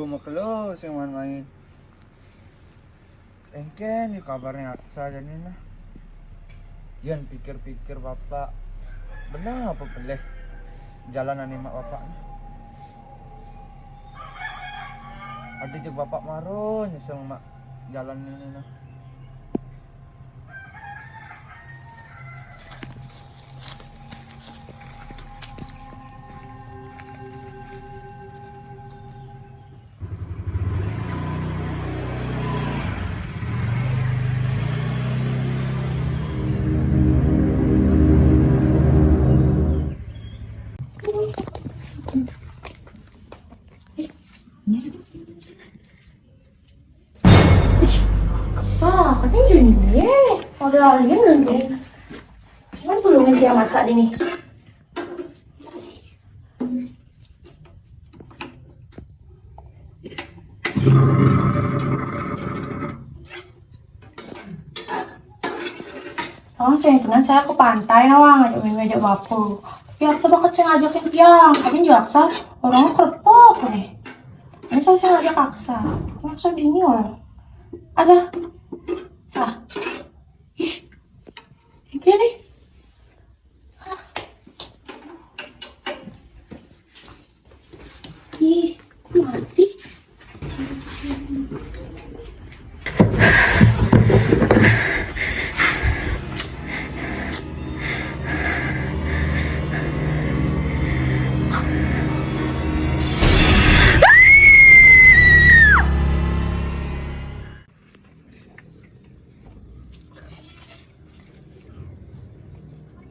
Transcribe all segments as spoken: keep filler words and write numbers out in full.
Makelo sing main-main. Engkén ya kabarné Aksa jani nah. Yén pikir-pikir Bapak, bener apa beléh jalanan mak Bapak nah. Ada jeg Bapak maro nyesel mak jalan ini nah. Sa, katanya gini. Ada alien nanti. Cuman belum dia masak ini. Oh, sing kena saya ke pantai awang, ajak mimi ajak bapu. Ya, saya bakat saya ngajakin tiang, tapi juga Aksa, orangnya kerepok nih. Ini saya saya ngajak Aksa. Aksa dingin orang. Asa. Sa. Ih. Ini nih. Ih, kok mati?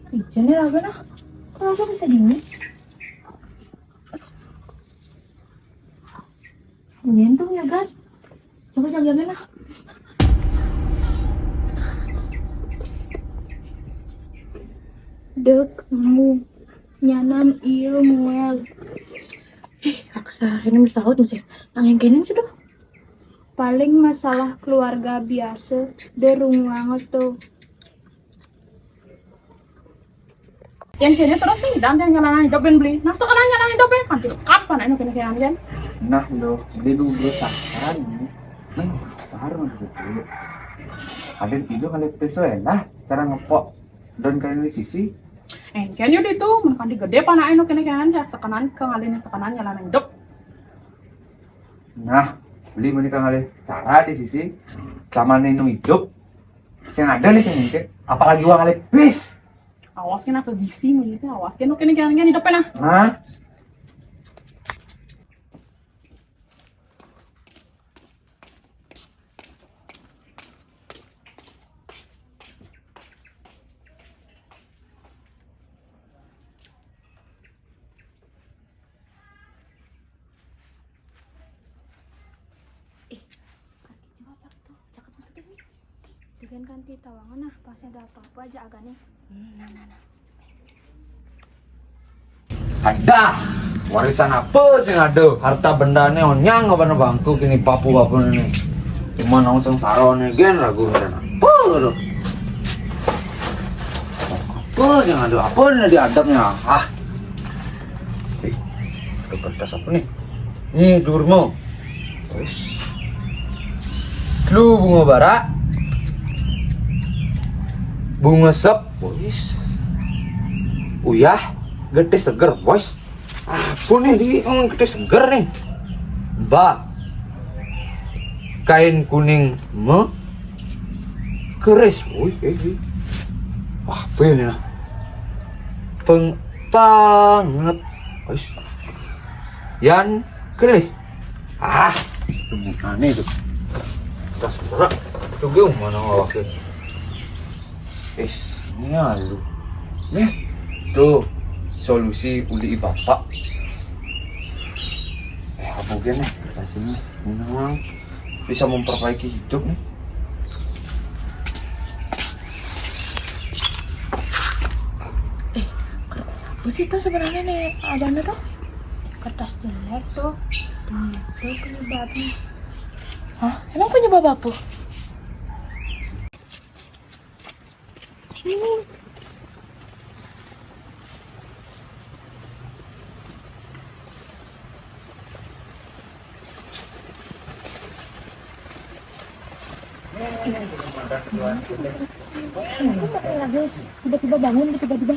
Ijen ya apa nah? Kok aku bisa dingin? Nyentuh ya kan? Coba jaga-jaga nah. Dek, kamu nyanan iya muel. Ih, Aksa, ini sahut masih nangin kenen sih tuh. Paling masalah keluarga biasa, derung banget tuh. Yang kayaknya terus nih, dan yang nyalain hidup ben beli. Nah, sekarang nyalain hidup ben, kan hidup kapan ini kena kena kan? Nah, lo beli dulu saran nih. Neng, saran dulu. Ada video kali peso ya, nah, cara ngepok dan kayak di sisi. Eh, kayaknya itu, menekan di gede panaknya no kena kena, sekenan ke ngalih sekenan nyalain hidup. Nah, beli menikah ngalih cara di sisi sama nenu hidup. Sing ada nih sing mungkin. Apalagi uang ngalih bis. Awas kena ke gisi mah gitu, awas kena kena kena kena dapet nah. Hah? Eh, kaki jawab aku tuh, cakep banget tuh. Dengan kan di tawangan nah, pasti ada apa-apa aja agak nih. Hmm, nah, nah, nah. Ada warisan apa sing ada? Harta bendane onyang apa bangku kini papu apa ini? Cuma nang sengsara ini gen ragu ngeran apa lho? Apa sing ada? Apa ini diadepnya? Ah. Eh, ada kertas apa nih? Nih, durmo. Wis. Lu bunga bara. Bunga sep. Wis. Uyah, getih seger, bos. Apa nih di, hmm, getih seger nih. Ba. Kain kuning me keris. Wih, eh, eh. Wah, apa ini nah? Peng panget. Wis. Yan kelih. Ah, ini aneh tuh. Tas berak. Tuh gue mana ngawakin. Is, ini lu. Nih, tuh solusi uli bapak. Eh, apa gini? Kasih nih, ini bisa memperbaiki hidup nih. Eh, kertas apa sih itu sebenarnya nih adanya tuh? Kertas jelek tuh. Tuh, itu penyebabnya. Hah? Emang penyebab apa? Ini nih. Tiba-tiba bangun, tiba-tiba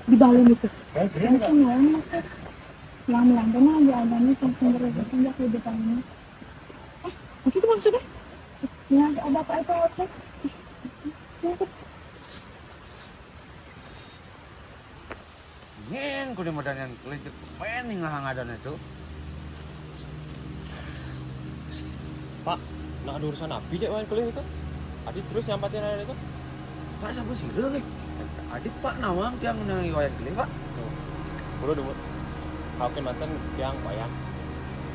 di balon itu. Langsung ya, masuk. Lama-lama nah, ya, ada nih, langsung berubah sejak di depan ini. Eh, itu maksudnya? Ya, ada apa itu? Ngen, ku di modal yang kelih cek, main nih ngahang adanya tuh. Pak, nak ada urusan api cek main kelih itu. Adi terus nyampatin ada itu. Pak, siapa sih lo nih? Adi Pak nawang tiang nang iwayan kelih, Pak. Tuh, bro dulu. Kau kan mantan tiang wayang.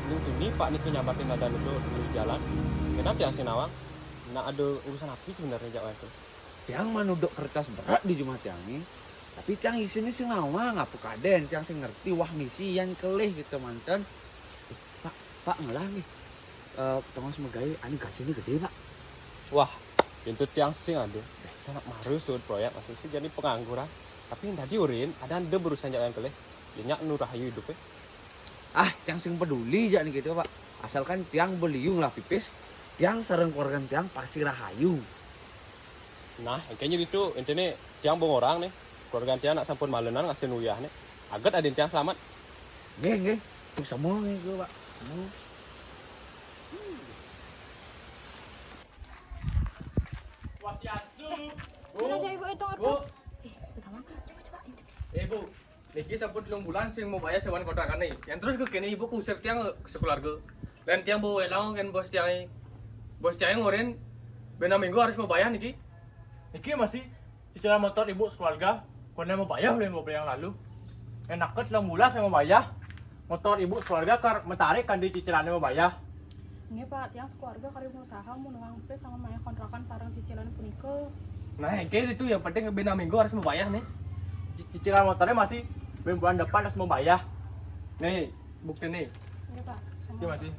Ini tuh nih Pak nih tuh nyampatin ada itu terus jalan. Kenapa tiang si nawang? Nak ada urusan api sebenarnya cek main kelih. Tiang manuduk kertas berat di jumah tiang nih. Tapi tiang isinya sing nawang, apa kaden tiang sing ngerti wah misi yan kelih gitu manten. Pak, Pak ngelah nih. Eh, tongos megai anu gaji ini gede, Pak. Wah, pintu tiang sing ada. Anak maru sud proyek masih sih jadi pengangguran. Tapi yang tadi urin ada anda berurusan jalan kelih. Nyak nu rahayu hidupnya. Ah, tiang sing peduli jak nih gitu, Pak. Asalkan tiang beliung lah pipis, tiang sareng keluarga tiang pasti rahayu. Nah, kayaknya itu intinya tiang bong orang nih. Keluarga tiang nak sampun malenan ngasih uyah nih. Aget adin tiang selamat. Nggih, nggih. Untuk semua nih, Pak. Semua. Swastiastu. Mana saya ibu itu? Bu. Eh, sudah mana? Coba, coba. Ibu, niki sampun telung bulan sing mau bayar sewaan kontrakan nih. Yang terus ke kene ibu kusir tiang sekeluarga. Lain tiang bawa elang kan bos tiang. Bos tiang ngorin bena minggu harus mau bayar niki. Niki masih cicilan motor ibu sekeluarga. Kone mau bayar lain mau yang lalu. Enak ket telung bulan saya mau bayar. Motor ibu sekeluarga kar mentarik kan di cicilannya mau bayar. Nggih, Pak, tiang sekeluarga kari usaha mau nuang pis sama mayar kontrakan sareng cicilan punika. Nah, engke itu yang penting bena minggu harus mau bayar nih. Ci- Cicilan motornya masih ben bulan depan harus mau bayar. Nih, bukti nih. Iya, Pak. Sama. Iya, masih.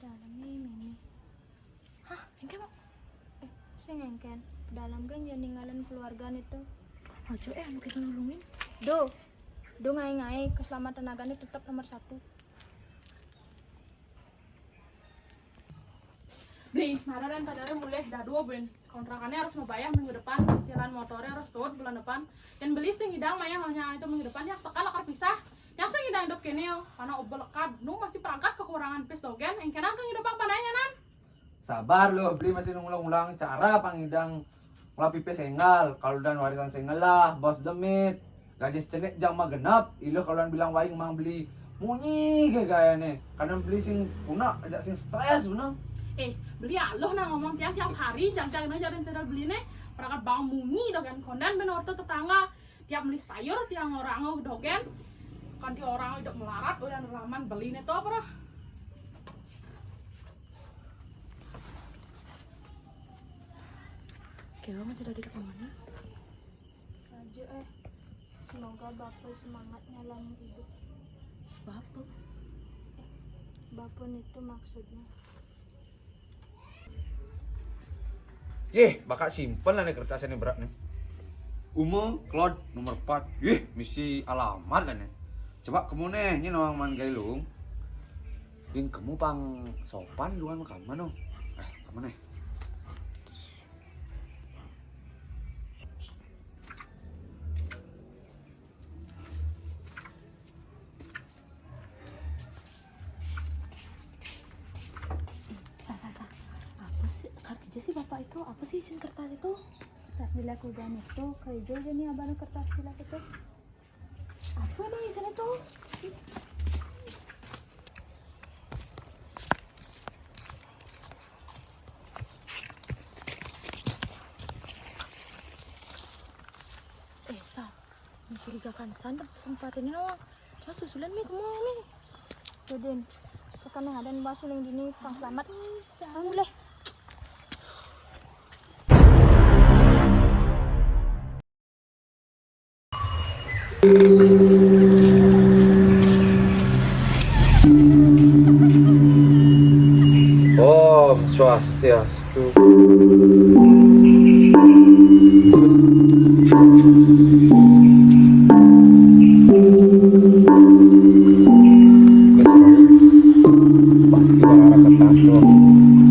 Dalamnya ini. Hah, engke, Pak? Eh, sing engken. Dalam geng yang ninggalin keluarga itu. Aja eh, anu kita nulungin. Do, do ngai-ngai keselamatan agane tetap nomor satu. Beli, mara dan padahal mulai dah dua ben. Kontrakannya harus mau bayar minggu depan, cicilan motornya harus sud bulan depan. Dan beli sing idang maya hanya itu minggu depan yang sekali akar pisah. Yang sing idang hidup kene yo, karena obel lekat, nu masih perangkat kekurangan pis dogen, engkenan kang hidup bang pananya nan. Sabar lo, beli masih ngulang-ulang cara pangidang ngelapi pis enggal. Kalau dan warisan sing ngelah, bos demit, gaji cenik jam mah genap, ilo kalau dan bilang waing mang beli munyi ke gaya nih. Kadang beli sing punah, ajak sing stres bener. Eh, beli aloh nah ngomong tiang tiap hari, jam-jam ini jadi tidak beli nih. Perangkat bang munyi dogen kondan ben orto tetangga. Tiap beli sayur tiang orang dogen. Kan di orang hidup melarat, udah raman beli nih tuh apa dah? Kira masih dari mana? Saja eh. Semoga Bapak semangatnya lama hidup. Bapak? Eh, Bapak itu maksudnya. Yeh, bakal simpen lah nih kertas ini berat nih. Uma, Claude, nomor empat. Yeh, misi alamat lah nih. Coba kamu nih, ini nawang man gailung. Yang kamu pang sopan duluan kamu no. Eh, kamu nih. Apa sih, kerja sih bapak itu? Apa sih isin kertas itu? Kertas dilakukan itu, kerja aja nih abang kertas dilakukan itu. Apa nih isin itu? Eh, Sa, mencurigakan sandep sempat ini nawang. Cuma susulan mi kemu mi. Jodin, sekarang ada yang bahas uling dini, pang selamat. Pang boleh. Om Swastiastu. Pasti bakal kertas tuh.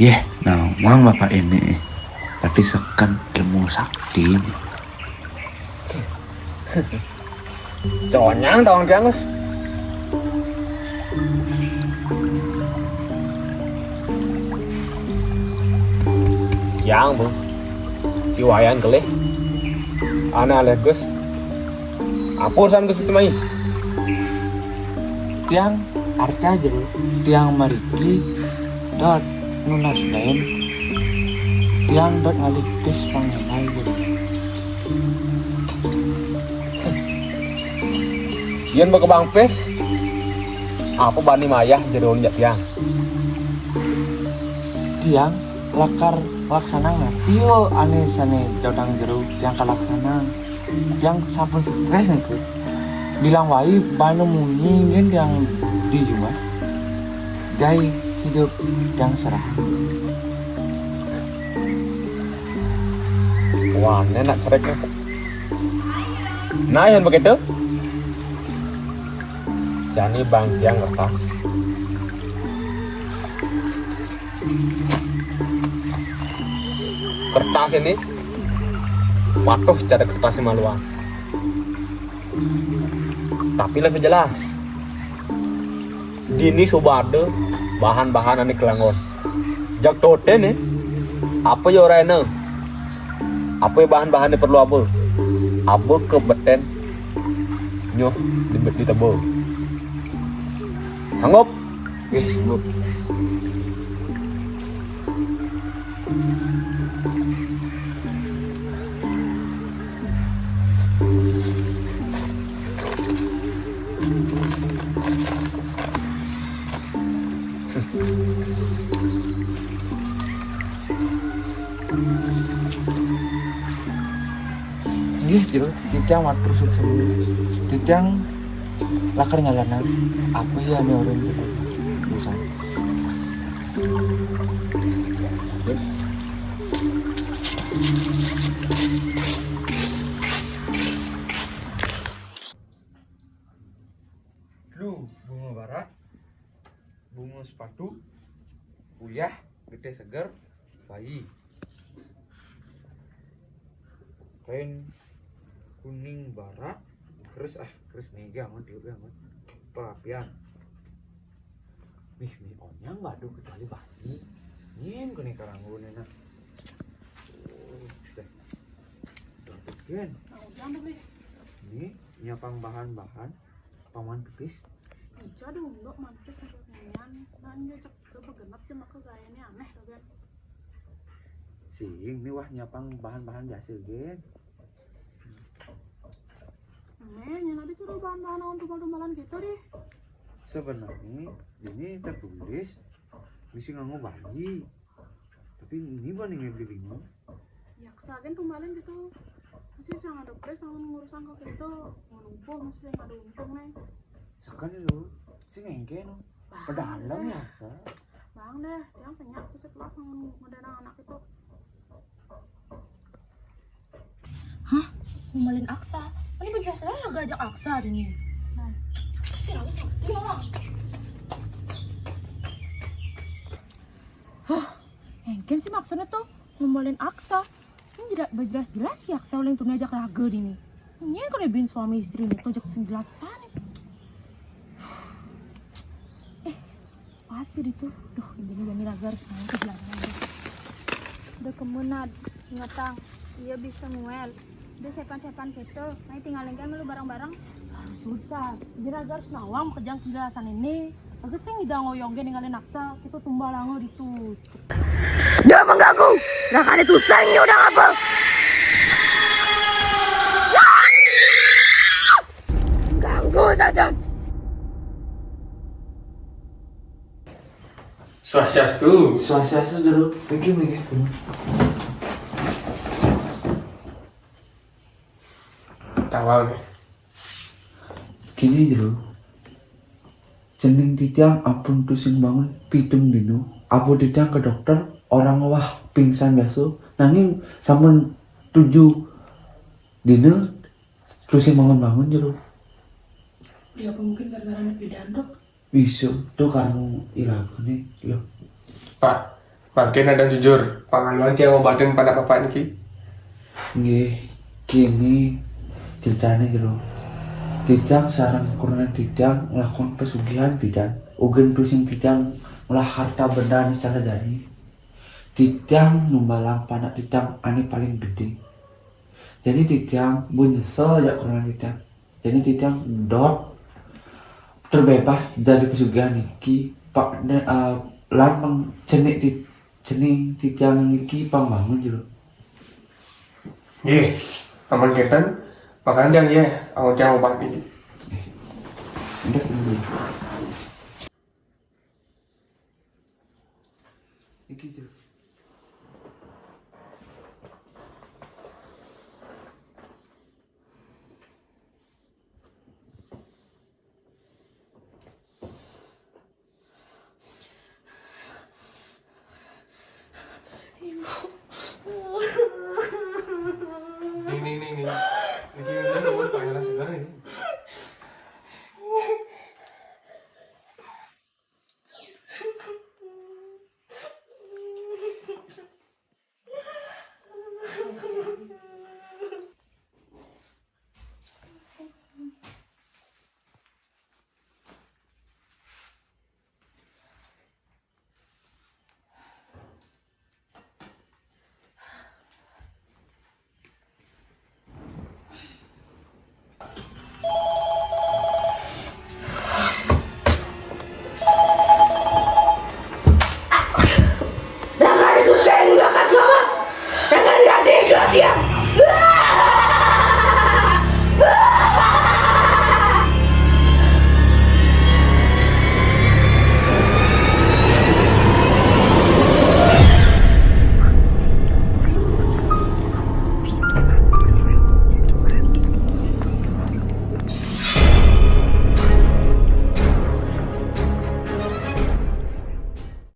Yeh, nawang bapak ini. Tapi seken ilmu sakti. Conyang dong dia, Gus. Yang, Bu. Iwayan kelih. Ana alih Gus. Apa urusan Gus itu mai? Tiang arta jero, tiang mariki dot nunas daen, tiang dot ngalih pis pangenal jero. Yen bakebang pis, apa bani mayah jero jak tiang? Tiang lakar laksanang, nah. Iyo, ane sane dodang jero tiang kalaksanang. Tiang sampun stres niki. Bilang wai bana munyi nggih tiang di rumah. Gai hidup tiang serah. Wah, enak cereknya. Nah, yang begitu. Jani bang tiang kertas. Kertas ini patuh cara kertas maluan. Tapi lebih jelas. Dini suba ada bahan-bahan ane kelangon. Jak tote nih. Apa ya ora enak? Apa ya bahan-bahannya perlu apa? Apa ke beten nyoh di, di tebo. Sanggup? Eh, sanggup. Nggih, jero, titiang matur suksma. Titiang lakar nyalanan apa ya ane orang jero. Bisa. Lu bunga barak, bunga sepatu, uyah, getih seger, bayi. Kain kuning barak, keris ah, keris nege amat, dia amat. Perapian. Nih, nih onyang waduh kecuali bayi. Nyin kene karanggu nena. Oh, deh. Dapetin. Nah, udah, Bli. Nih, nyapang bahan-bahan, paman pipis. Ica ada unduk mantis sampai nian. Nah, ini cek ke begenap cuma ke gayanya aneh loh, Gen. Sing, ini wah nyapang bahan-bahan biasa, Gen. Nih, yang ada curu bahan-bahan awan tumbal-tumbalan gitu deh. Sebenarnya ini tertulis mesti nganggo bayi. Tapi ini bani ngebeli bingung. Ya, kesagen tumbalin gitu. Masih sing ada pres sama ngurusan kok gitu. Mau numpuk masih sing ada untung nih. Sekan lu, sing engke no. Bang, padahal deh. Ya, sa. Bang deh, yang senyap aku setelah sama ngedarang anak itu. Hah? Ngumbalin Aksa? Ini baju Aksa lah, gak ajak Aksa hari ini. Nah. Sih, lalu sama. Ini orang. Hah? Engken sih maksudnya tuh ngumbalin Aksa. Ini jelas, jelas-jelas ya Aksa uling tuh ajak raga di ini. Ini kan bin suami istri ini tuh ajak sing jelasan. Eh, pasir itu. Duh, ini jadi raga harus naik ke belakang. Udah kemenad, ngetang. Iya bisa nguel. Udah sepan-sepan gitu. Mai tinggalin kan lu bareng-bareng. Aduh, susah. Jadi raga harus nawang kejang penjelasan ini. Raga sing udah ngoyong ge ninggalin Aksa. Kita tumbal lango ditu. Dia mengganggu. Rakan itu sing udah apa? Ganggu saja. Swastiastu. Swastiastu, Jero. Miki, miki. Tawang. Gini, Jero. Cening titiang apun tusing bangun pitung dino. Apa titiang ke dokter, orang wah pingsan biasa. Nanging sampun tujuh dino tusing bangun-bangun, Jero. Ya, apa mungkin gara-gara anak bidan, Dok? Bisa, tuh kamu irago nih, loh. Pak, Mangkin Adan jujur, pangayoan tiang ngobatin panak bapak niki. Nggih, kini ceritane jero. Titiang sareng keturunan titiang nglakon pesugihan pidan. Ugi tusing titiang ngolah harta bendane secara jani. Titiang numbalang panak titiang ane paling gede. Jadi titiang bu nyesel aja keturunan titiang. Jadi titiang dot terbebas dari pesugihan niki, Pak, ne, eh, lan meng cenik ti, cening titiang niki pang bangun jero. Nggih, amun kenten, panganjang ya, amun tiang obat niki. Entas dulu. Iki jero.